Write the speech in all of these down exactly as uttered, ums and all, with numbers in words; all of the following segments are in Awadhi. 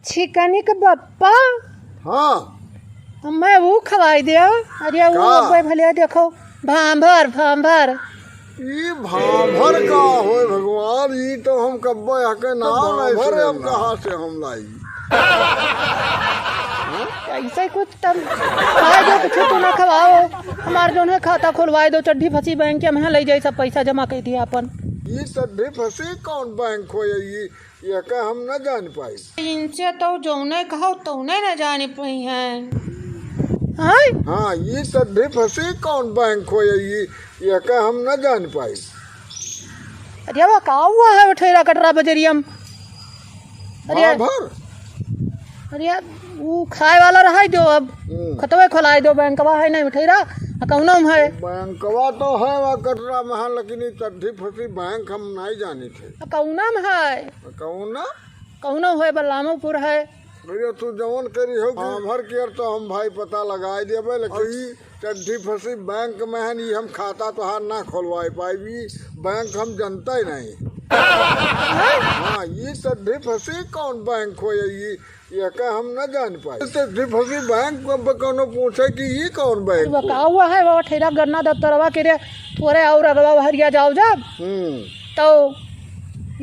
छिकनी के बप्पा। हाँ। हमें ऊ खवाई दे। अरे ऊ का? अब्बे भले देखो, भांभर, भांभर। ई भांभर का होय भगवान, ई तो हम कब्बे हके नाम नहीं भांभर सुने अब ना। कहाँ से हम लाई? ऐसे कुछ तब खाए दो, कुछ तो ना खवाओ। हमार जौन है खाता खोलवाए दो, चड्ढी फंसी बैंक के, हम यहाँ ले जाए सब पैसा जमा कर दिया अपन। ई चड्ढी फंसी कौन बैंक होय? ई एका हम न जान पाई। इनसे तो जौने कहो तौने न जान पाई हैं। हाँ? हाँ, ई चड्ढी फंसी कौन बैंक होय, ई एका हम न जान पाई। अरे वो का हुआ है ठेरा कटरा बजरिया में? अरे भांभर। अरे ऊ खाए वाला रहाई दो अब। हम्म। खतवे खोलाए दो, बैंकवा है नहीं ठेरा, आ कौनो में है। बैंकवा तो है वा कटरा में है, लेकिन ई चड्ढी फंसी बैंक हम नहीं जानी थे। आ कौना में है? कौना? कौनो है, बलरामपुर है। भैया, तू जवन करी हो, भांभर के तो हम भाई पता लगाए देबे, लेकिन ई चड्ढी फंसी बैंक में है, ई हम खाता तोहार ना खोलवाए पाइबी, बैंक हम जनता ही नहीं। हाँ, ई चड्ढी फंसी कौन बैंक होय, ई एका हम ना जान पाई। चड्ढी फंसी बैंक पे कौनो पूछे कि ई कौन बैंक वो होय? का हुआ है, वो ठेरा गन्ना दफ्तरवा के रे, थोड़े और अगवा हरिया जाओ जब, हम्म। तो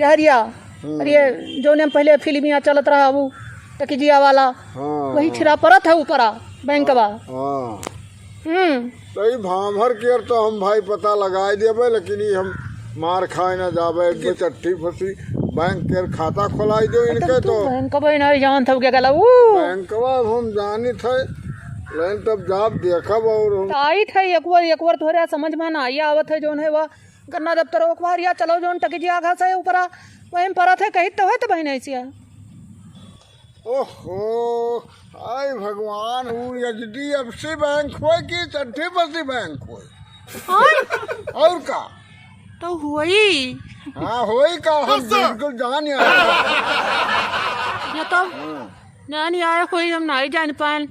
ये हरिया हम्म। अरे, जौने में पहले फिल्मिया चलत रहा, ऊ टकिजिया वाला, हाँ, वही हाँ। ठेरा परत है ऊपरा, बैंकवा। हाँ। हम्म। तो ई भांभर के तो हम भाई पता लगाए देबे, लेकिन ई हम मार खाए ना जाबे, एक चड्ढी फंसी बैंक के खाता खोलाई दो इनके तब तू तो। बैंकवा ही नहीं जानत हो क्या गला ऊ? बैंकवा अब हम जानित है, लेकिन तब जाब देखब और हम टाइट है, एक बार, एक बार थोड़ा समझ में ना आई आवत है, जौन है वह गन्ना दफ्तर ओकवा हरिया चलो जौन टकिजिया घास है ऊपरा, वही में परत है, कहित तो है तो बहिन ऐसिया। ओहो, हाय भगवान, ऊ H D F C bank होय कि चड्ढी फंसी बैंक होय? हाँ? और का? तो होई। हाँ, होई का, हम बिल्कुल जान आए। ये तो हाँ। जान आए होई, हम नहीं जान पाएन।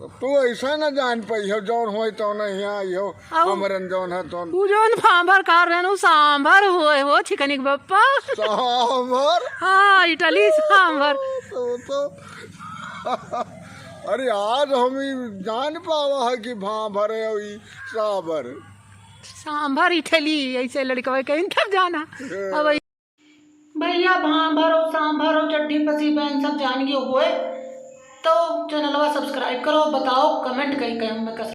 तू ऐसा न जान पाई हो, जौन होय तौन हियाँ आई हो, अब हमरन जौन है तौन। ऊ जौन भांभर कार रहन, ऊ सांभर होय हो, छिकनी के बप्पा। सांभर? हाँ, इटली सांभर। तो, तो, अरे, आज हम ई जान पावा है कि भांभर है ई सांभर। सांभर इटली, ऐसे लड़कवा कहीं तब जाना। हाँ। अब भैया, भांभर और सांभर और चड्ढी फंसी बैंक सब जान गए होय, तो चैनलवा सब्सक्राइब करो, बताओ, कमेंट कहीं, कहीं में कस-